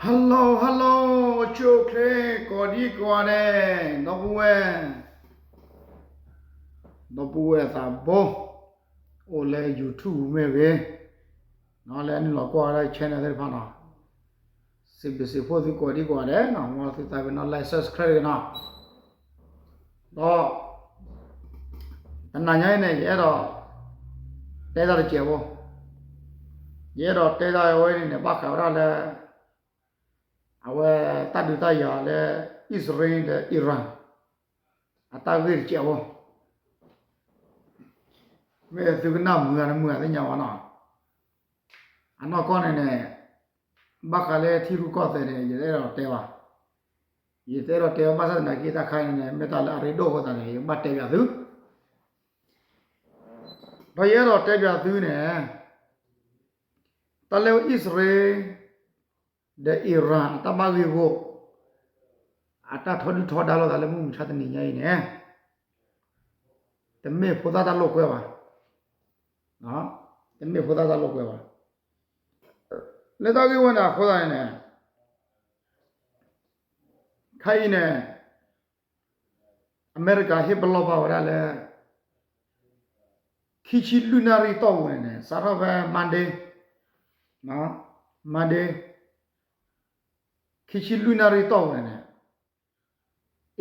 Hello hello, အိၣ်ဆူၣ်အိၣ်ချ့ ကိးဒံကိးဂၤဒဲး ဒီပုၢ်ဝဲၢ်, ဒီပုၢ်ဝဲၢ်သးဘိ အိၣ်လၢ YouTube မ့ၢ်ဂ့ၤ, လၢအနုာ်လီၤကွၢ်ဝဲဒၣ် channel သ့ၣ်တဖၣ်နီၤ, စံးဘျုးစံးဖှိၣ်သုကိးဒံကိးဂၤဒဲးနီၤ, မ်သုသးပ့ၤနီၣ် like subscribe တဂ့ၤနီၤ, ဒီး တနၤညါအံၤန့ၣ် ယအဲၣ်ဒိး တဲတၢ်တစဲးဖိ, ယအဲၣ်ဒိးတဲတၢ်ဝဲန့ၣ်န့ၣ် ဘၣ်ဃးဝဲဒၣ်လၢ အဝဲတၢ်ဒုးတၢ်ယၤလၢ အံၣ်စရ့လးဒီး Iran အတၢ်ဂ့ၢ်တစဲးဖိ, မ့ၢ်သုကနၣ်မုာ်ဂ့ၤတမုာ်ဂ့ၤသ့ၣ်ညါဘၣ်နီၤ, အနီၢ်ကီၢ်န့ၣ်န့ၣ် ဘၣ်ဃးလၢထံရူၢ်ကီၢ်သဲးန့ၣ် ယတအဲၣ်ဒိးတဲဘၣ်, ယတအဲၣ်ဒိးတဲဘၣ် ဘၣ်ဆၣ်သနာ်က့ တၢ်ခါအံၤန့ၣ် မ့ၢ်တၢ်လၢအရ့ဒိၣ်အဃိသတးန့ၣ် ယကဘၣ်တဲပၠးသု, ဒီးယအဲၣ်ဒိးတဲပၠးသုန့ၣ် တၢ်လၢအံၣ်စရ့လး ဒီး Iran အတၢ်ဘၣ်ဂ့ၢ်ဂီၢ် အတၢ်ထီဒုၣ်ထီဒါလိာ်သးလၢမုၢ်မဆါတနံၤညါအံၤန့ၣ် တမ့ၢ်ဖိသၣ်တၢ်လိာ်ကွဲဘၣ်, တမ့ၢ်ဖိသၣ်တၢ်လိာ်ကွဲဘၣ်, လၢတၢ်ဂ့ၢ်ဝဲန့ၣ်အဃိသတးန့ၣ်န့ၣ် ခါအံၤန့ၣ် အမဲရကၤဟ့ၣ်ပလီၢ်ဘၣ်ဝဲဒၣ်လၢ ခံဆံလွံၢ်နၣ်ရံၣ်တီၢ်ပူၤန့ၣ်န့ၣ် စးထီၣ်ဖဲ Monday, Monday ခံဆံလွံၢ်နၣ်ရံၣ်တီၢ်ပူၤန့ၣ်န့ၣ်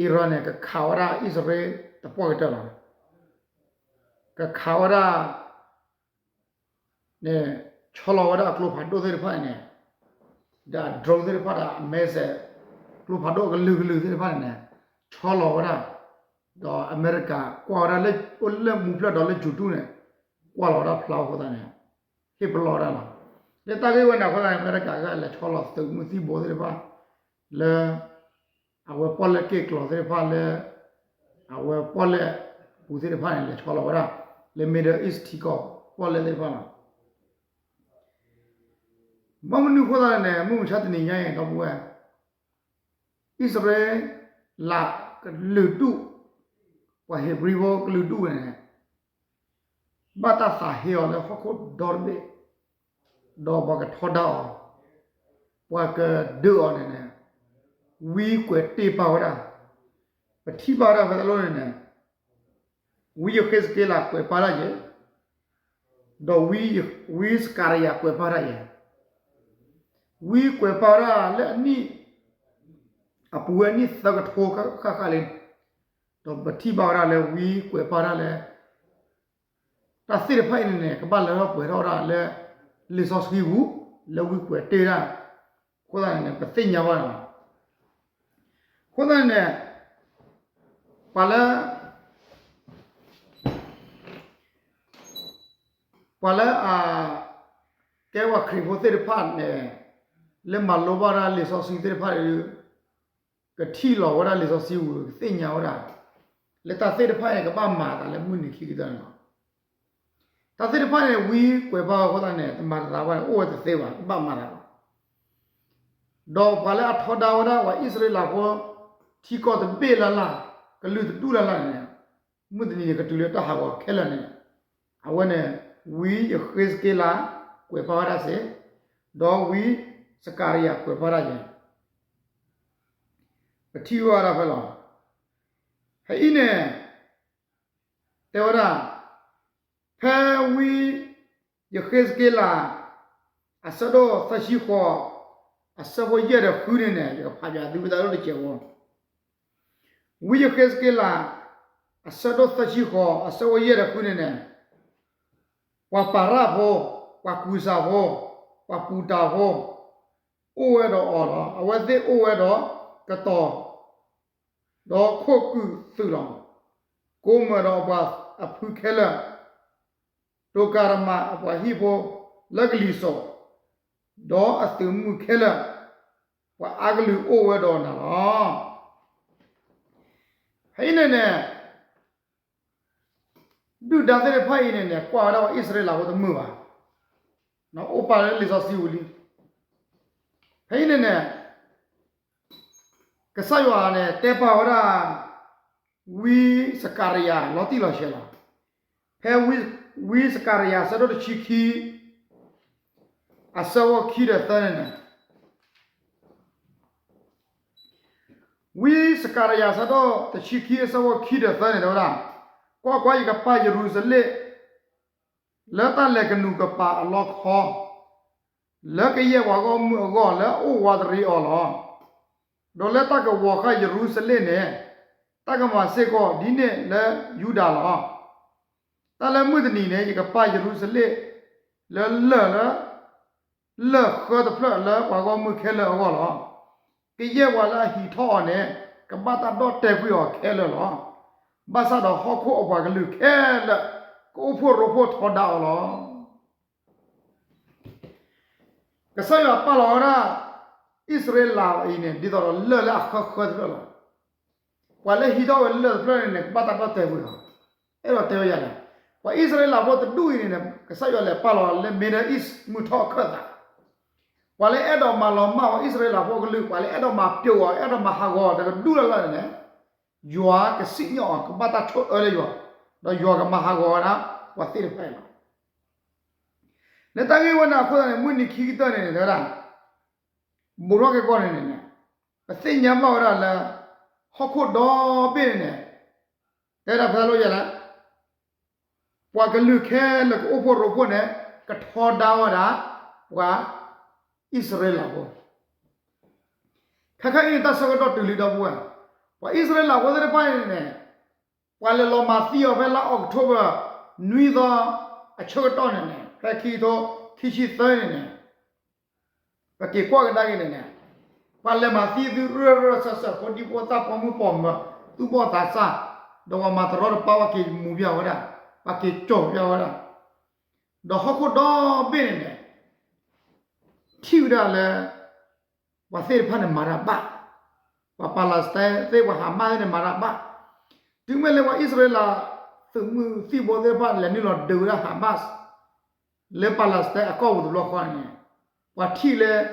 Iran န့ၣ် ကခးဝဲဒၣ်အံၣ်စရ့လးတပှၢ်ကတၢၢ်လီၤ, ကခးဝဲဒၣ် န့ၣ် ဆီလီၤဝဲဒၣ်အကျိဖးဒိၣ်သ့ၣ်တဖၣ်န့ၣ်န့ၣ် ဒီးအ drone သ့ၣ်တဖၣ်ဒီးအ missile ကျိဖးဒိၣ်အကလုာ်ကလုာ်သ့ၣ်တဖၣ်န့ၣ်န့ၣ် ဆီလီၤဝဲဒၣ်, ဒီးအမဲရကၤကွၢ်ဝဲဒၣ်လၢ အိၣ်လၢမူဖျၢၣ်ဒီးလၢကၠူၤတူၢ်န့ၣ် ကွၢ်လီၤဝဲဒၣ်ဖျါအဃိသတးန့ၣ် ဟ့ၣ်ပလီၢ်ဝဲဒၣ်လီၤ. လၢတၢ်ဂ့ၢ်ဝဲန့ၣ်အဃိသတးန့ၣ် အမဲရကၤကလဲၤဆီလီၤသုးမုၢ်သံၣ်ဘိသ့ၣ်တဖၣ် လၢ အဝဲပီၣ်လဲၣ်က့ၢ်ကျီၤသ့ၣ်တဖၣ်လၢ အဝဲပီၣ်လဲၣ်ပူၤသ့ၣ်တဖၣ်န့ၣ် လဲၤဆီလီၤဝဲဒၣ် လၢ Middle East ထံကီၢ် ပီၣ်လဲၣ်သ့ၣ်တဖၣ်လီၤ. ဘၣ်မနုၤအဃိသတးန့ၣ် မုၢ်မဆါတနံၤညါအံၤ ဒီပုၢ်ဝဲၢ် အံၣ်စရ့လးကလုာ်ဒူၣ် ပှၤဟ့းဘြံၤဖိကလုာ်ဒူၣ်န့ၣ် ဘၣ်တၢ်သးဟ့အီၤလၢဟီၣ်ခိၣ်ဒီတဘ့ၣ်, ဒီးပှၤကထီဒါအီၤ, ပှၤကဒုးအီၤန့ၣ်န့ၣ် ဝံကွဲးတ့ၢ်ပာ်ဝဲဒၣ်, ပထံၣ်ဘၣ်ဝဲဒၣ်ဖဲတၢ်လီၢ်န့ၣ်န့ၣ် ဝံယဃ့းစက့လးကွဲးပာ်ဒၣ်ယဲၢ်, ဒီးဝံစကၤရယၤကွဲးပာ်ဒၣ်ယဲၢ်, ဝံကွဲးပာ်ဝဲဒၣ်လၢအနံၣ် အပူၤဝဲအနံၣ်သၢကထိဃၣ်ဃၣ်လံ, ဒီးပထံၣ်ဘၣ်ဝဲဒၣ်လၢဝံကွဲးပာ်ဒၣ်လၢ တၢ်သ့ၣ်တဖၣ်အံၤန့ၣ်န့ၣ် ကဘၣ်လၢထီၣ်ပှဲၤထီၣ်ဝဲဒၣ်လၢ လံာ်စီဆှံပူၤ လၢဝံကွဲးတ့ၢ်ဒၣ်, အဃိသတးန့ၣ်န့ၣ် ပသ့ၣ်ညါဘၣ်လီၤ. အဃိသတးန့ၣ်န့ၣ် ပှၤလၢ ပှၤလၢအ ကဲပှၤခရံာ်ဖိသ့ၣ်တဖၣ်န့ၣ် လၢမၤလိဘၣ်ဒၣ်လံာ်စီဆှံသ့ၣ်တဖၣ်ဒီး ကထံၣ်လီၤဝဲဒၣ်လံာ်စီဆှံပူၤ ကသ့ၣ်ညါဝဲဒၣ် လၢတၢ်သ့ၣ်တဖၣ်န့ၣ် ကဘၣ်မၤအသးလၢမုၢ်နံၤခံကတၢၢ်န့ၣ်လီၤ. တၢ်သ့ၣ်တဖၣ်န့ၣ် ဝံကွဲးပာ်အဃိသတးန့ၣ် တမၤတသးဘၣ်န့ၣ် အိၣ်ဝဲတသ့ဘၣ် ကဘၣ်မၤသးလီၤ. ဒီးပှၤလၢအထီဒါဝဲဒၣ်ပှၤအံၣ်စရ့လးဖိ ထံကီၢ်တဘ့ၣ်လၢ်လၢ် ကလုာ်တဒူၣ်လၢ်လၢ်န့ၣ် မုၢ်တနံၤန့ၣ် ကတုၤလၢတၢ်ဟးဂီၤခဲလၢာ်န့ၣ် အဝဲန့ၣ် ဝံယဃ့းစက့လး ကွဲးပာ်ဝဲဒၣ်စ့ၢ်, ဒီးဝံစကၤရယၤကွဲးပာ်ဒၣ်ယဲၢ်, ပထံၣ်ဘၣ်ဝဲဒၣ်ဖဲလီၤ. ဖဲအံၤန့ၣ် တဲဝဲဒၣ် ဖဲဝံယဃ့းစက့လး အဆၢဒိၣ်သၢဆံဃိး အဆၢဖိယဲၢ်ဒီးဃုန့ၣ်န့ၣ် ယကဖးပၠးသုဝဲတၢ်လီၢ်တစဲးဖိ ဝံယဃ့းစက့လး အဆၢဒိၣ်သၢဆံဃိး အဆၢဖိယဲၢ်ဒီးဃုန့ၣ်န့ၣ် ပှၤပၤရၣ်ဖိ, ပှၤကူၤစၤဖိ, ပှၤပူၤတၤဖိ အိၣ်ဝဲဒီးအီၤလီၤ. အဝဲသ့ၣ်အိၣ်ဝဲဒီးကတီၤ ဒီးခိၣ်ကုာ်သုးလီၤ. ကိးမၢၢ်ဒီးအပှၤအဖုခဲလၢာ်, တိကၤတမၤအပှၤဟံၣ်ဖိလၢကလံၤစိး, ဒီးအသုးမုၢ်ခဲလၢာ်, ပှၤအါကလုာ်အိၣ်ဝဲဒီးနၤလီၤ. ဖဲအံၤန့ၣ်န့ၣ် ဒုၣ်ဒါသ့ၣ်တဖၣ်အံၤန့ၣ်န့ၣ် ကွၢ်ဝဲဒၣ်ပှၤအံၣ်စရ့လးဖိတမုာ်ဘၣ်. အိၣ်ပာ်လၢလံာ်စီဆှံပူၤလံ. ဖဲအံၤန့ၣ်န့ၣ် ကစၢ်ယွၤန့ၣ် တဲပာ်ဝဲဒၣ် ဝံစကၤရယၤ လီၤတံၢ်လီၤဆဲးလီၤ. ဖဲဝံစကၤရယၤ အဆၢဒိၣ်တဆံခံ အဆၢဖိခံဒီးသၢန့ၣ်န့ၣ် ဝံစကၤရယၤ အဆၢဒိၣ်တဆံခံ အဆၢဖိခံဒီးသၢန့ၣ် တဲဝဲဒၣ်, ကွၢ်ကွၢ်, ယကပာ်ယရူၤၡလ့ၣ် လၢတၢ်လဲၤကနူၤကပၤအလီခီ, လၢကယဲၢ်ပှၤဂီၢ်မုၢ်အဂီၢ် လၢအအိၣ်ဝးတရံးအီၤလီၤ. ဒီးလၢတၢ်ကဝီၤဃာ်ယရူၤၡလ့ၣ်န့ၣ်, တၢ်ကမၤစ့ၢ်ကီးဒ်န့ၣ်လၢယူဒၤလီၤ. တၢ်လၢမုၢ်တနံၤန့ၣ် ယကပာ်ယရူၤၡလ့ၣ် လၢလၢၢ်လၢ လၢၢ်ဃၢတဖျၢၣ်လၢပှၤဂီၢ်မုၢ်ခဲလၢာ်အဂီၢ်လီၤ. ကယဲၢ်ပှၤလၢအဟံးထီၣ်အီၤန့ၣ် ကဘၣ်တၢ်ဒီၣ်တဲာ်ကွံာ်အီၤခဲလၢာ်လီၤ. ဘၣ်ဆၣ်ဒီးဟီၣ်ခိၣ်အပှၤကလုာ်ခဲလၢာ် ကအိၣ်ဖှိၣ်ရိဖှိၣ်ထီဒါအီၤလီၤ. ကစၢ်ယွၤပာ်လီၤဝဲဒၣ် အံၣ်စရ့လးအံၤန့ၣ် ဒ်သိးဒီးလၢၢ်လၢအဃၢဃၢတဖျၢၣ်လီၤ. ပှၤလၢဟံးထီၣ်ဝဲလၢၢ်တဖျၢၣ်န့ၣ်န့ၣ် ကဘၣ်တၢ်ဒီၣ်တဲာ်ကွံာ်အီၤ, အဲၣ်ဒိးတဲဝဲယၤလဲၣ်. ပှၤအံၣ်စရ့လးဖိတဒူၣ်အံၤန့ၣ်န့ၣ် ကစၢ်ယွၤလဲၤပာ်လီၤလၢ Middle East မုၢ်ထီၣ်အခၢၣ်သး, ပှၤလၢအဲၣ်ဒိးမၤလီၤမၢ်ပှၤအံၣ်စရ့လးဖိအကလုာ်, ပှၤလၢအဲၣ်ဒိးမၤပျိးအီၤ, အဲၣ်ဒိးမၤဟးဂီၤအီၤတကဒူၣ်လၢ်လၢ်န့ၣ်န့ၣ်, ယွၤကစံၣ်ညီၣ်အီၤ, ကဘၣ်တၢ်ဆိၣ်အၢလၢယွၤ, ဒီးယွၤကမၤဟးဂီၤဝဲဒၣ် ပှၤသ့ၣ်တဖၣ်အံၤလီၤ. လၢတၢ်ဂ့ၢ်ဝဲန့ၣ်အဃိသတးန့ၣ် မုၢ်နံၤခံကတၢၢ်န့ၣ်န့ၣ် တဲဝဲဒၣ်, ဘူးထီၣ်က့ၤကီၢ်န့ၣ်န့ၣ်န့ၣ်, ပသ့ၣ်ညါဘၣ်ဝဲဒၣ်လၢ ဟီၣ်ခိၣ်ဒီဘ့ၣ်န့ၣ်န့ၣ်, တဲဒၣ်ဖဲလီၤယၤလၢ ပှၤကလုာ်ခဲလၢာ်ကအိၣ်ဖှိၣ်ရိဖှိၣ်န့ၣ် ကထီဒါဝဲဒၣ် ပှၤအံၣ်စရ့လးဖိ ခဲခါအံၤန့ၣ် တၢ်ဆၢကတီၢ်တုၤလံဒီပုၢ်ဝဲၢ်, ပှၤအံၣ်စရ့လးဖိသ့ၣ်တဖၣ်န့ၣ်န့ၣ်, ပှၤလဲၤလီၤမၤသံအီၤဖဲလါအီးကထိဘၢၣ် နွံသီအဆၢကတီၢ်န့ၣ်န့ၣ်, ဖဲခံကထိခံဆံသၢန့ၣ်န့ၣ်, ပက့ၤကွၢ်ကဒါက့ၤန့ၣ်န့ၣ်, ပှၤလဲၤမၤသံသုရၢၢ်ရၢၢ်စၢၢ်စၢၢ် ဖိဒံဖိသၣ် ပိာ်မုၣ်ပိာ်မၢၤ သူၣ်ဘီၣ်သးစၢ်, ဒီးပှၤမၤတရီတပါ ပှၤက့ၤမူၤဘၣ်ဝဲဒၣ်, ပှၤက့ၤကၠီၤဘၣ်ဝဲဒၣ်, ဒီးဟီၣ်ခိၣ်ဒီဘ့ၣ်န့ၣ်န့ၣ် ထံၣ်ဝဲဒၣ်လၢ ပှၤသ့ၣ်တဖၣ်န့ၣ်မၤတၢ်ဘၣ်, ပှၤပၤလးစတၢသ့ၣ် ပှၤဟၤမၣ်သ့ၣ်န့ၣ် မၤတၢ်ဘၣ်, တုၤမ့ၢ်လၢပှၤအံၣ်စရ့လး သုးမုၢ်သံၣ်ဘိသ့ၣ်တဖၣ် လဲၤနုာ်လီၤဒုးဝဲဒၣ်ဟၤမၣ် လၢပၤလးစတၢအကီၢ်ပူၤတဘျီဃီန့ၣ်, ပှၤထံၣ်လၢ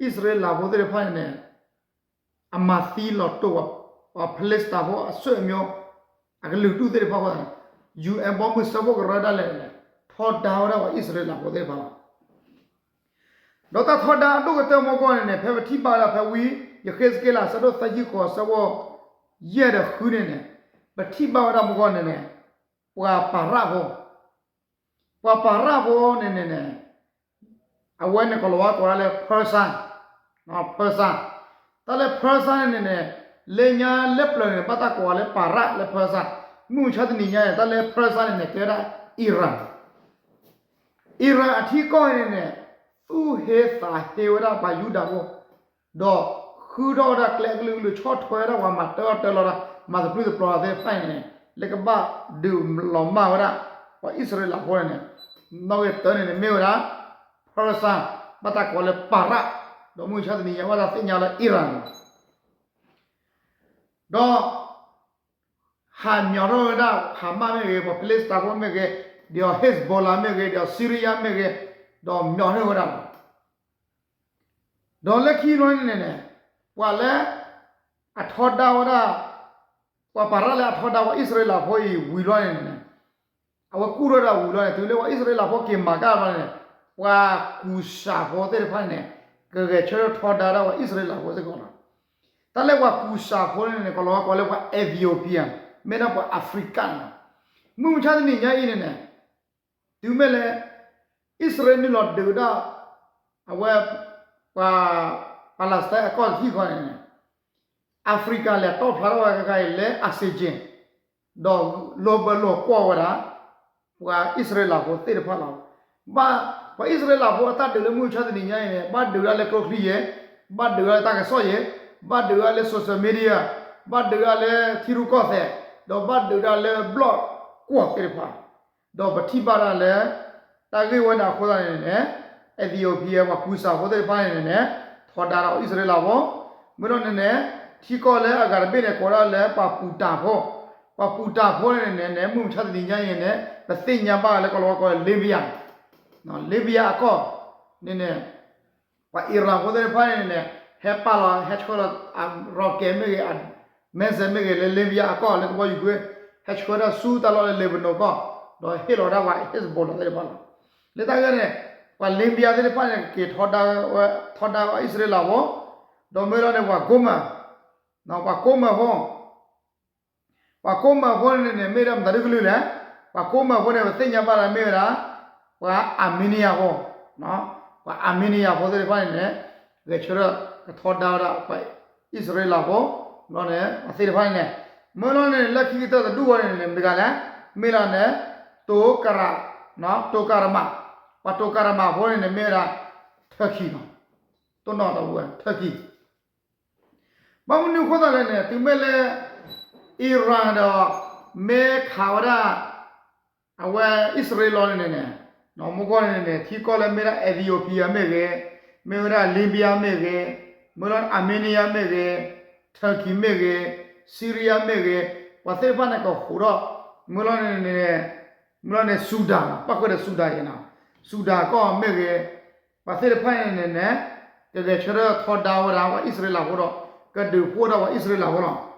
အံၣ်စရ့လးဖိသ့ၣ်တဖၣ်န့ၣ်န့ၣ် အမၤသံလီၤတိာ် ပှၤဖလ့စတၤဖိအဆွေမျိုး အကလုာ်ဒူၣ်သ့ၣ်တဖၣ်အဃိသတးန့ၣ်, ယူၣ်အဲၣ် ဘီမုၢ်စၢဖှိၣ်ကရၢဒၣ်လဲာ်န့ၣ် ထီဒါဝဲဒၣ်ပှၤအံၣ်စရ့လးဖိသ့ၣ်တဖၣ်လီၤ. ဒီးတၢ်ထီဒါအဒိၣ်ကတၢၢ်မီၢ်ကီၢ်န့ၣ်န့ၣ် ဖဲပထံၣ်ဘၣ်ဝဲဒၣ်ဖဲဝံယဃ့းစက့လး အဆၢဒိၣ်သၢဆံဃိး အဆၢဖိယဲၢ်ဒီးဃုန့ၣ်န့ၣ်, ပထံၣ်ဘၣ်ဝဲဒၣ်မီၢ်ကီၢ်န့ၣ်န့ၣ်, ပှၤပၤရၣ်ဖိ ပှၤပၤရၣ်ဖိန့ၣ်န့ၣ်န့ၣ်, အဝဲန့ၣ် ကီၤလၤဝါကိးဒၣ်လၢ Persia, Persia, တၢ်လၢ Persia န့ၣ်န့ၣ်န့ၣ်, လၢညါလၢပျၢၤန့ၣ် ဘၣ်တၢ်ကိးလၢပၤရၣ်လၢ Persia, မုၢ်မဆါတနံၤညါန့ၣ် တၢ်လၢ Persia န့ၣ်န့ၣ် ကဲဝဲဒၣ် Iran, Iran အထံကီၢ်န့ၣ်န့ၣ်, သူၣ်ဟ့သးဟ့ဝဲဒၣ်ပှၤယူဒၤဖိ ဒီးဃုထီၣ်ဝဲဒၣ်ကျဲကလုာ်ကလုာ် ဆီၣ်ထွဲဝဲဒၣ်ပှၤမၤတၢ်အီၣ်တၢ်လီတၢ် မၤသဘျုးသဘျီသ့ၣ်တဖၣ်န့ၣ်န့ၣ်, လၢကဘၣ်ဒုးလီၤမၢ်ဝဲဒၣ် ပှၤအံၣ်စရ့လးဖိန့ၣ်န့ၣ်, နီၣ်ဂံၢ်တၢန့ၣ်န့ၣ် မ့ၢ်ဝဲဒၣ် Persia, ဘၣ်တၢ်ကိးလၢပၤရၣ်, ဒီးမုၢ်မဆါတနံၤညါ ဘၣ်တၢ်သ့ၣ်ညါလၢ Iran ဒီး ဟးမၠီၤထီၣ်ဝဲဒၣ် ဟၤမၣ်မ့ၢ်ဂ့ၤ, ပှၤဖလ့စတၤဖိမ့ၢ်ဂ့ၤ, ဒီး Hezbollah မ့ၢ်ဂ့ၤ, ဒီး Syria မ့ၢ်ဂ့ၤ, ဒီးမၠီၤထီၣ်ဝဲဒၣ်လီၤ. ဒီးလၢခံဘျီန့ၣ်န့ၣ်, ပှၤလၢ အထီဒါဝဲဒၣ်, ပှၤပၤရၣ်လၢအထီဒါပှၤအံၣ်စရ့လးဖိအံၤဝံၤလီၤန့ၣ်န့ၣ်, အဝဲကူၣ်ထီၣ်ဝဲဒၣ်ဝံၤလီၤန့ၣ် တုၤလၢပှၤအံၣ်စရ့လးဖိက့ၤမၤကၢ်ဘျီန့ၣ်, ပှၤကူၡးဖိသ့ၣ်တဖၣ်န့ၣ်န့ၣ်, ကဂဲၤဆၢထၢၣ်ထီဒါဒၣ်ပှၤအံၣ်စရ့လးဖိစ့ၢ်ကီးလီၤ. တၢ်လၢပှၤကူၡးဖိန့ၣ်န့ၣ် ကီၤလၤဝါကိးလၢပှၤ Ethiopia, မ့ၢ်ဒၣ်ပှၤ Africa န့ၣ်လီၤ. မုၢ်မဆါတနံၤညါအံၤန့ၣ်န့ၣ်, တုၤမ့ၢ်လၢ အံၣ်စရ့လးနုာ်လီၤဒုးဒၣ် အဝဲ ပှၤ Palestine အကီၢ်တဟံၣ်ဃီန့ၣ်န့ၣ်, Africa လဲၤတီၣ်ဖျါထီၣ်ဝဲခဲခါအံၤလၢ oxygen, ဒီးလိာ်ဘၢလိာ်ကွီၢ်ဝဲဒၣ် ပှၤအံၣ်စရ့လးဖိသ့ၣ်တဖၣ်လီၤ. ဘၣ် ပှၤအံၣ်စရ့လးဖိအတၢ်ဒုးလၢမုၢ်မဆါတနံၤညါအံၤန့ၣ် ဘၣ်ဒုးဒၣ်လၢကျိချံယဲၢ်, ဘၣ်ဒုးဒၣ်လၢတၢ်ကစီၣ်ယဲၢ်, ဘၣ်ဒုးဒၣ်လၢ social media, ဘၣ်ဒုးဒၣ်လၢထံရူၢ်ကီၢ်သဲး, ဒီးဘၣ်ဒုးဒၣ်လၢဘျီၣ်ကွီၢ်သ့ၣ်တဖၣ်, ဒီးပထံၣ်ဘၣ်ဒၣ်လၢ တၢ်ဂ့ၢ်ဝဲန့ၣ်အဃိသတးန့ၣ်န့ၣ်, Ethiopia ပှၤကူစၢ်ဖိသ့ၣ်တဖၣ်န့ၣ်န့ၣ်, ထီဒါဒီးအံၣ်စရ့လးဖိ, မ့ၢ်ဒီးန့ၣ်န့ၣ်, ထံကီၢ်လၢအဂၤတဘ့ၣ်န့ၣ် ကိးဒၣ်လၢပှၤပူၤတၢ်ဖိ, ပှၤပူၤတၢ်ဖိန့ၣ်န့ၣ် မုၢ်မဆါတနံၤညါအံၤန့ၣ် ပသ့ၣ်ညါဘၣ်လၢကီၤလၤဝါကိးလၢ Libya, Libya အကီၢ်န့ၣ်န့ၣ်, ပှၤ Iran ဖိသ့ၣ်တဖၣ်န့ၣ်န့ၣ်, ဟဲပာ်လီၤ ဟဲဆှၢလီၤ rocket မ့ၢ်ဂ့ၤ, missile မ့ၢ်ဂ့ၤ လၢ Libya အကီၢ်လၢကဘီယူၤကွ့, ဟဲဆှၢတၢ်ဆူတၢ်လီၢ်လၢ Lebanon ကီၢ်, ဒီးဟ့ၣ်လီၤဒၣ်ပှၤ Hezbollah သ့ၣ်တဖၣ်လီၤ. လၢတၢ်ဂ့ၢ်န့ၣ်, ပှၤ Libya သ့ၣ်တဖၣ်န့ၣ် က့ၤထီဒါဝဲ ထီဒါဝဲအံၣ်စရ့လးဖိ, ဒီးမ့ၢ်လီၤန့ၣ် ပှၤ Goma ပှၤကိးမုၢ်ဖိ ပှၤကိးမုၢ်ဖိန့ၣ်န့ၣ် မ့ၢ်ဝဲဒၣ်မတၤဒုကလုာ်လဲၣ်. ပှၤကိးမုၢ်ဖိန့ၣ် ပသ့ၣ်ညါဘၣ်လၢမ့ၢ်ဝဲဒၣ် ပှၤအၤမ့နံယၤဖိ, ပှၤအၤမ့နံယၤဖိသ့ၣ်တဖၣ်န့ၣ်န့ၣ် ဂဲၤဆၢထၢၣ်ကထီဒါဝဲဒၣ်ပှၤအံၣ်စရ့လးဖိ, ဘျီန့ၣ် ပှၤသ့ၣ်တဖၣ်န့ၣ်န့ၣ် မ့ၢ်လီၤန့ၣ် လၢခံကတၢၢ်တဒူၣ်ဝဲန့ၣ်န့ၣ် မတၤတဂၤလဲၣ်, မ့ၢ်လီၤန့ၣ် တိကရၤ, တိကရမး, ပှၤတိကရမးဖိန့ၣ်န့ၣ် မ့ၢ်ဝဲဒၣ် Turkey လီၤ. တိၢ်နီၣ်တၢ်ဝဲ Turkey ဘၣ်မနုၤအဃိသတးလဲၣ်န့ၣ် တုၤမ့ၢ်လၢ Iran ဒီး မ့ၢ်ခးဝဲဒၣ် အဝဲအံၣ်စရ့လးန့ၣ်န့ၣ်, မ့ၢ်ကီၢ်န့ၣ်န့ၣ် ထံကီၢ်လၢမ့ၢ်ဒၣ် Ethiopia မ့ၢ်ဂ့ၤ, မ့ၢ်ဝဲဒၣ် Libya မ့ၢ်ဂ့ၤ, မ့ၢ်လီၤ Armenia မ့ၢ်ဂ့ၤ, Turkey မ့ၢ်ဂ့ၤ, Syria မ့ၢ်ဂ့ၤ, ပှၤသ့ၣ်တဖၣ်န့ၣ်ကဟူးထီၣ်, မ့ၢ်လီၤန့ၣ်န့ၣ်, မ့ၢ်လီၤန့ၣ် Sudan ပၣ်ဃုာ်ဒီး Sudan အံၤန့ၣ်, Sudan ကီၢ်မ့ၢ်ဂ့ၤ, ပှၤသ့ၣ်တဖၣ်န့ၣ်န့ၣ်န့ၣ် ကဂဲၤဆၢထၢၣ်ထီဒါဝဲဒၣ်ပှၤအံၣ်စရ့လးဖိဒီး ကဒုးဖှိၣ်ဝဲဒၣ်ပှၤအံၣ်စရ့လးဖိလီၤ.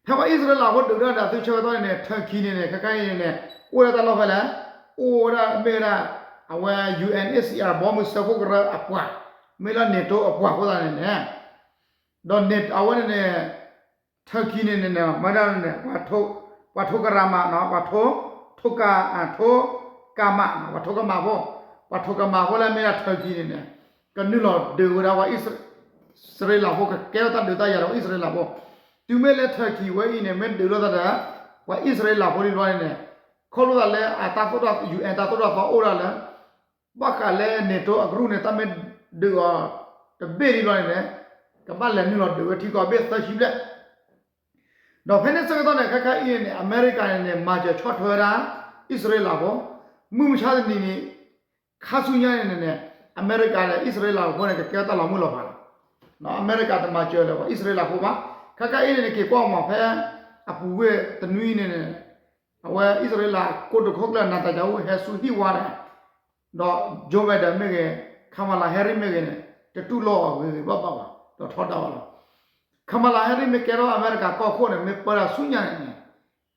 ဖဲပှၤအံၣ်စရ့လးဖိဒုးဒၣ်ဒီးသုဆၢကတီၢ်န့ၣ်န့ၣ် Turkey န့ၣ်န့ၣ် ခဲခါအံၤန့ၣ်န့ၣ် အိၣ်ဝဲဒၣ်တၢ်လီၢ်ဖဲလဲၣ်, အိၣ်ဝဲဒၣ်မ့ၢ်ဝဲဒၣ် အဝဲ UNHCR ဘီမုၢ်စၢဖှိၣ်ကရၢအပှၤ, မ့ၢ်လၢ NATO အပှၤအဃိသတးန့ၣ်န့ၣ်, ဒီးအဝဲန့ၣ်န့ၣ် Turkey န့ၣ်န့ၣ်န့ၣ် မ့ၢ်ဒၣ်န့ၣ် ပှၤထိကရမး, ပှၤထိ, ထိက, ထိကမး, ပှၤထိကမးဖိ, ပှၤထိကမးဖိလၢမ့ၢ်ဒၣ် Turkey န့ၣ်န့ၣ် ကနုာ်လီၤဒုးဝဲဒၣ်ပှၤအံၣ်စရ့လးဖိ ကကဲထီၣ်တၢ်ဒုးတၢ်ယၤဒီးပှၤအံၣ်စရ့လးဖိ, တုၤမ့ၢ်လၢ Turkey ဝဲအံၤန့ၣ် မ့ၢ်ဒုးလိာ်သးဒီး ပှၤအံၣ်စရ့လးဖိလံဘျီန့ၣ်န့ၣ်, ခီဖျိသးလၢအတၢ်သိၣ်တၢ် UN တၢ်သိၣ်တၢ်သီအိၣ်ဒၣ်လၢ ဘၣ်ဃးလၢ NATO အကရူၢ်န့ၣ် တၢ်မ့ၢ်ဒုးအီၤတဘ့ၣ်လံဘျီန့ၣ်န့ၣ်, ကဘၣ်လဲၤနုာ်လီၤဒုးဝဲထံကီၢ်ဘ့ၣ်သၢဆံဘျဲၣ် ဒီးဖဲန့ၣ်ဆၢကတီၢ်န့ၣ် ခဲခါအံၤန့ၣ်န့ၣ် အမဲရကၤန့ၣ်န့ၣ် မၤစၢၤဆီၣ်ထွဲဝဲဒၣ် အံၣ်စရ့လးဖိ, မုၢ်မဆါတနံၤန့ၣ် ခါဆူညါန့ၣ်န့ၣ် အမဲရကၤဒီးအံၣ်စရ့လးဖိန့ၣ် ကကဲထီၣ်တၢ်လီၤမုၢ်လီၤဖးလီၤ. အမဲရကၤတမၤစၢၤလၢၤပှၤအံၣ်စရ့လးဖိဘၣ်. ခဲခါအံၤန့ၣ်န့ၣ် က့ၤကွၢ်မးဖဲ အပူၤကွံာ်တနွံန့ၣ်န့ၣ် အဝဲအံၣ်စရ့လးကိတိာ်ခိၣ်ကျၢၢ် Netanyahu ဟဲဆူဟံၣ်ဝါဒီး ဒီး Joe Biden မ့ၢ်ဂ့ၤ, Kamala Harris မ့ၢ်ဂ့ၤန့ၣ် တတူၢ်လိာ်အီၤဂ့ၤဂ့ၤဘၣ်ဘၣ်ဘၣ် ဒီးထီဒါအီၤလီၤ. Kamala Harris မ့ၢ်ကဲထီၣ်အမဲရကၤကီၢ်ခိၣ်န့ၣ် မ့ၢ်ပၢတၢ်ဆူညါန့ၣ်န့ၣ်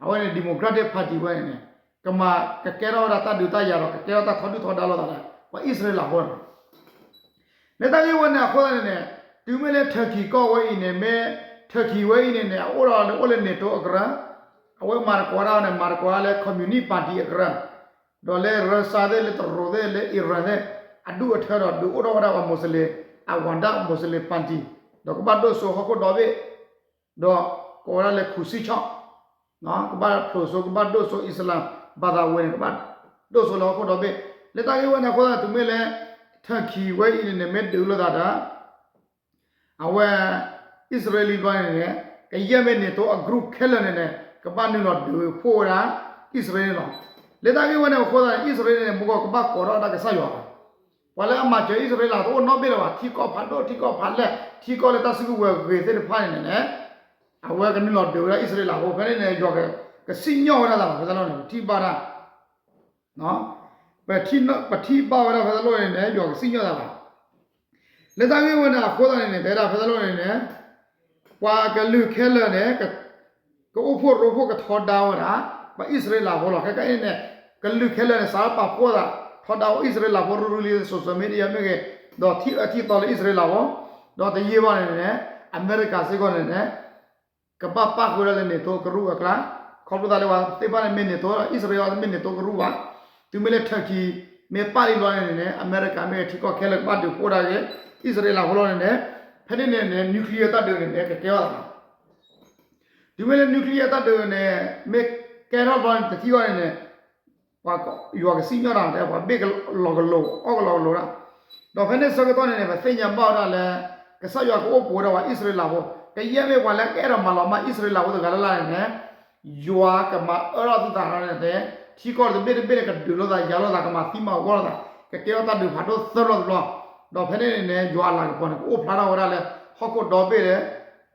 အဝဲန့ၣ် Democratic Party ဝဲန့ၣ်န့ၣ် ကမၤ ကကဲထီၣ်ဝဲဒၣ်တၢ်ဒုးတၢ်ယၤဒီး ကကဲထီၣ်တၢ်ထီဒုၣ်ထီဒါလိာ်သးဒီး ပှၤအံၣ်စရ့လးဖိန့ၣ် လၢတၢ်ဂ့ၢ်ဝဲန့ၣ်အဃိသတးန့ၣ်န့ၣ် တုၤမ့ၢ်လၢ Turkey ကီၢ်ဝဲအံၤန့ၣ် မ့ၢ် Turkey ဝဲအံၤန့ၣ်န့ၣ် အအိၣ်ဒီးလၢအိၣ်လၢ NATO အကရၢ, အဝဲမၤသကိးဒၣ်န့ၣ် မၤသကိးဒၣ်လၢ Communist Party အကရၢ, ဒီးလၢ Russia သ့ၣ် လၢတရူးသ့ၣ် လၢ Iran သ့ၣ် အဒူၣ်အထၢဒီး ဒုးအိၣ်ထီၣ်ဝဲဒၣ်ပှၤ Muslim အဝၤဒၣ် Muslim Party ဒီးကဘၣ်ဒိၣ်စိဟီၣ်ခိၣ်ဒီဘ့ၣ် ဒီးကိးဝဲဒၣ်လၢ ခူစံၣ်ဆီၣ်, ကဘၣ်ဖျိးစိ ကဘၣ်ဒိၣ်စိ Islam ဘၣ်သးဝဲန့ၣ် ကဘၣ်ဒိၣ်စိလၢဟီၣ်ခိၣ်ဒီဘ့ၣ်. လၢတၢ်ဂ့ၢ်ဝဲန့ၣ်အဃိသတး တုၤမ့ၢ်လၢ Turkey ဝဲအံၤန့ၣ်န့ၣ် မ့ၢ်ဒုးလိာ်သးဒီး အဝဲ အံၣ်စရ့လးဘျီန့ၣ်န့ၣ် ကယဲၢ်မ့ၢ် NATO အကရူၢ်ခဲလၢာ်န့ၣ်န့ၣ် ကဘၣ်နုာ်လီၤဒုးဖှိၣ်ဝဲဒၣ် အံၣ်စရ့လးလီၤ. လၢတၢ်ဂ့ၢ်ဝဲန့ၣ်အဃိသတးန့ၣ် အံၣ်စရ့လးန့ၣ် မ့ၢ်ကီၢ်ကဘၣ်ကိးထီၣ်ဝဲဒၣ်ကစၢ်ယွၤလီၤ. ပှၤလၢအမၤစၢၤအံၣ်စရ့လးတအိၣ်နီတဘ့ၣ်လၢၤဘၣ်. ထံကီၢ်ဖးဒိၣ် ထံကီၢ်ဖးလဲၢ် ထံကီၢ်လၢတၢ်စုကဝဲၤဂ့ၤသ့ၣ်တဖၣ်န့ၣ်န့ၣ် အဝဲကနုာ်လီၤဒုးဝဲဒၣ်အံၣ်စရ့လးဖိ ဖဲန့ၣ်န့ၣ် ယွၤကစံၣ်ညီၣ်ဝဲဒၣ်သးလီၤ ဖဲတၢ်လီၢ်န့ၣ် ပထံၣ်ဘၣ်ဒၣ် ပထံၣ်ဘၣ်ဝဲဒၣ်ဖဲတၢ်လီၢ်န့ၣ်န့ၣ် ယွၤကစံၣ်ညီၣ်သးလီၤ. လၢတၢ်ဂ့ၢ်ဝဲန့ၣ်အဃိသတးန့ၣ်န့ၣ် တဲဒၣ်ဖဲတၢ်လီၢ်န့ၣ်န့ၣ် ပှၤကလုာ်ခဲလၢာ်န့ၣ် ကအိၣ်ဖှိၣ်ရိဖှိၣ်ကထီဒါဝဲဒၣ် ပှၤအံၣ်စရ့လးဖိလီၤ. ခဲကနံၣ်န့ၣ် ကလုာ်ခဲလၢာ်န့ၣ် စးထီၣ်ပာ်ဖှိၣ်သး ထီဒါအံၣ်စရ့လးဖိ ရူၤရူၤလံ social media မ့ၢ်ဂ့ၤ ဒီးထံၣ်အၢထံၣ်သီလၢအံၣ်စရ့လးဖိ ဒီးတယံာ်ဘၣ်န့ၣ်န့ၣ် အမဲရကၤစ့ၢ်ကီးန့ၣ်န့ၣ် ကဘၣ်ပၣ်ဃုာ်ဒၣ်လၢ NATO ကရူၢ်အကျါ, ခီဖျိသးလၢပှၤသ့ၣ်တဖၣ်န့ၣ်မ့ၢ် NATO လီၤ, အံၣ်စရ့လးတမ့ၢ် NATO ကရူၢ်ဘၣ်. တုၤမ့ၢ်လၢ Turkey မ့ၢ်ပၣ်လံဘျီန့ၣ်န့ၣ် အမဲရကၤမ့ၢ်ဂ့ၤ ထံကီၢ်ခဲလၢာ်ကဘၣ်ဒုးဖှိၣ်ဒၣ်က့ၤ အံၣ်စရ့လးဖိလီၤန့ၣ်န့ၣ် ဖဲန့ၣ်န့ၣ်န့ၣ် nuclear တၢ်ဒုးန့ၣ်န့ၣ် ကကဲထီၣ်သးလီၤ. တုၤမ့ၢ်လၢ nuclear တၢ်ဒုးန့ၣ် မ့ၢ်ကဲထီၣ်ဘျီန့ၣ် တထံၣ်ဃီန့ၣ်န့ၣ် ပှၤယွၤကစံၣ်ညီၣ်တၢ် ပှၤဘ့ၣ်ကလီၤကလိၤ အီၣ်ကလီၤကလိၤဒၣ်. ဒီးဖဲန့ၣ်ဆၢကတီၢ်န့ၣ်န့ၣ် ပသ့ၣ်ညါဘၣ်ဝဲဒၣ်လၢ ကစၢ်ယွၤကအိၣ်ပူၤဝဲဒၣ်ပှၤအံၣ်စရ့လးဖိ, ကယဲၢ်မ့ၢ်ပှၤလၢကအဲၣ်ဒိးမၤလီၤမၢ်အံၣ်စရ့လးဖိတဂၤလၢ်လၢ်န့ၣ်န့ၣ် ယွၤကမၤအၢထီၣ်သုသးန့ၣ် ထံကီၢ်တဘ့ၣ်တဘ့ၣ်န့ၣ် ကဒုးလိာ်သးယၤလိာ်သး ကမၤသံမၤဝီလိာ်သး ကကဲထီၣ်တၢ်ဒုးဖးဒိၣ်သၢဘျီတဘျီ. ဒီးဖဲန့ၣ်န့ၣ်န့ၣ် ယွၤအလၤကပီၤန့ၣ် ကအိၣ်ဖျါထီၣ်ဝဲဒၣ်လၢ ဟီၣ်ခိၣ်ဒီဘ့ၣ်လၢ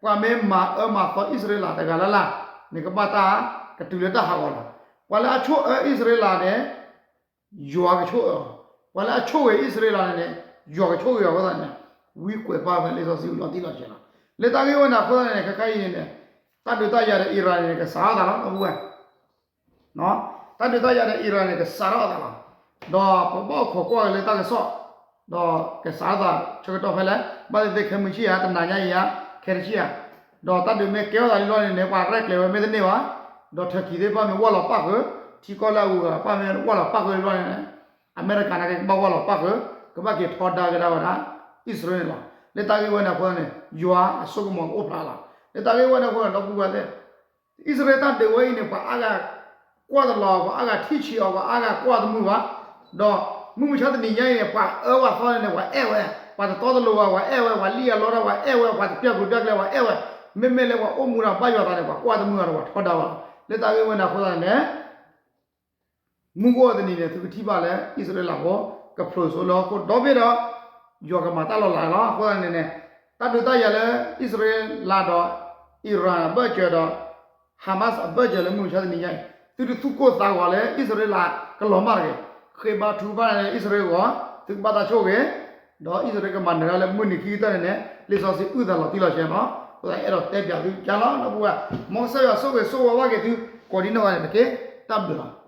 ပှၤမ့ၢ်မၤအၢမၤသီအံၣ်စရ့လးတဂၤလၢ်လၢ်န့ၣ် ကဘၣ်တၢ်ကတုၤလၢတၢ်ဟးဂီၤလီၤ. ပှၤလၢအဆိၣ်အၢအံၣ်စရ့လးန့ၣ် ယွၤကဆိၣ်အၢအီၤ, ပှၤလၢအဆိၣ်ဂ့ၤအံၣ်စရ့လးန့ၣ်န့ၣ် ယွၤကဆိၣ်ဂ့ၤအီၤအဃိသတးန့ၣ် ဝံကွဲးပာ်ဖဲလံာ်စီဆှံပူၤလီၤတံၢ်လီၤဆဲးလီၤ. လၢတၢ်ဂ့ၢ်ဝဲန့ၣ်အဃိသတးန့ၣ် ခဲခါအံၤန့ၣ်န့ၣ် တၢ်ဒုးတၢ်ယၤဒီး Iran န့ၣ် ကစးထီၣ်သးလီၤ ဒီပုၢ်ဝဲၢ် တၢ်ဒုးတၢ်ယၤဒီး Iran န့ၣ် ကစးထီၣ်သးလီၤ. ဒီးပဘၣ်အိၣ်ခိးကွၢ်က့ၤလၢတၢ်ကစီၣ်, ဒီးကစးထီၣ်သးဆၢကတီၢ်ဖဲလဲၣ်, ဘၣ်သ့ၣ်သ့ၣ်ခဲမုၢ်ဆ့ၣ်ဧါ တနၤညါအံၤဧါ ခဲတဆံဧါ, ဒီးတၢ်ဒုးမ့ၢ်ကဲထီၣ်သးလံလီၤန့ၣ်န့ၣ် ပှၤရဲၣ်ကျဲၤဝဲမ့ၢ်တန့ၢ်ဘၣ်, ဒီးထၢၣ်ကံၤသ့ၣ်တဖၣ်မ့ၢ်ဝၢ်လီၤပၣ်ဃုာ်, ထံကီၢ်လၢအဂုၤအဂၤတဖၣ်မ့ၢ်ဝၢ်လီၤပၣ်ဃုာ်လံလီၤန့ၣ်န့ၣ်, အမဲရကၤန့ၣ်က့ၤကဘၣ်ဝၢ်လီၤပၣ်ဃုာ်, ကဘၣ်က့ၤထီဒါက့ၤဒၣ်ဝဲဒၣ် အံၣ်စရ့လးန့ၣ်လီၤ. လၢတၢ်ဂ့ၢ်ဝဲန့ၣ်အဃိသတးန့ၣ် ယွၤအစိကမီၤကအိၣ်ဖျါလီၤ. လၢတၢ်ဂ့ၢ်ဝဲန့ၣ်အဃိသတးန့ၣ် ဒီပုၢ်ဝဲၢ်သ့ၣ် အံၣ်စရ့လးတၢ်ဒုးဝဲအံၤန့ၣ် ပှၤအါဂၤကွၢ်တလီၤ, ပှၤအါဂၤထံၣ်ဆံးအီၤ, ပှၤအါဂၤကွၢ်တမုာ်ဘၣ်, ဒီးမုၢ်မဆါတနံၤညါအံၤန့ၣ် ပှၤအၢပှၤသီန့ၣ်န့ၣ် ပှၤအဲၣ်ဝဲ, ပှၤတတီတလိၤဘၣ် ပှၤအဲၣ်ဝဲ, ပှၤလံၣ်အလီတၢ် ပှၤအဲၣ်ဝဲ, ပှၤတပျၢ်ပျူၤပျၢ်ကျဲ ပှၤအဲၣ်ဝဲ, မ့မ့ၢ်လၢပှၤအိၣ်မူဒီးဘၣ်ယွၤသးန့ၣ် ပှၤကွၢ်တမုာ်ဘၣ်ဒီးပှၤထီဒါဘၣ်လီၤ. လၢတၢ်ဂ့ၢ်ဝဲန့ၣ်အဃိသတးန့ၣ်န့ၣ် မုၢ်ကအိၣ်တနံၤန့ၣ် သုကထံၣ်ဘၣ်လၢ အံၣ်စရ့လးဖိ ကဖျိးစိလၢဟီၣ်ခိၣ်ဒီဘ့ၣ်ဒီး ယွၤကမၤတၢ်လီၤလးလီၤ. အဃိသတးန့ၣ်န့ၣ် တၢ်ဒုးတၢ်ယၤလၢ အံၣ်စရ့လးဒီး Iran အဘၢၣ်စၢၤဒီး Hamas အဘၢၣ်စၢၤလၢမုၢ်မဆါတနံၤညါအံၤ သုတသူၣ်ကိၢ်သးဂီၤလၢ အံၣ်စရ့လးကလီၤမၢ်တဂ့ၤ. ဃ့ဘါထုကဖၣ်န့ၣ် အံၣ်စရ့လးဂီၤ သုကဘၣ်တၢ်ဆိၣ်ဂ့ၤ, ဒီးအံၣ်စရ့လးကမၤနၢၤတၢ်လၢမုၢ်နံၤခံကတၢၢ်န့ၣ်န့ၣ် လံာ်စီဆှံအုၣ်သးလီၤတံၢ်လီၤဆဲးလီၤ. အဃိသတးအဲၣ်ဒိးတဲပၠးသုကလီၤ ဒီပုၢ်ဝဲၢ်, မ်ကစၢ်ယွၤဆိၣ်ဂ့ၤဆိၣ်ဝါဘၣ်က့ၤသု ကိးဒံနီၢ်ဂၤဒဲးတက့ၢ်. တၢ်ဘျုးလီၤ.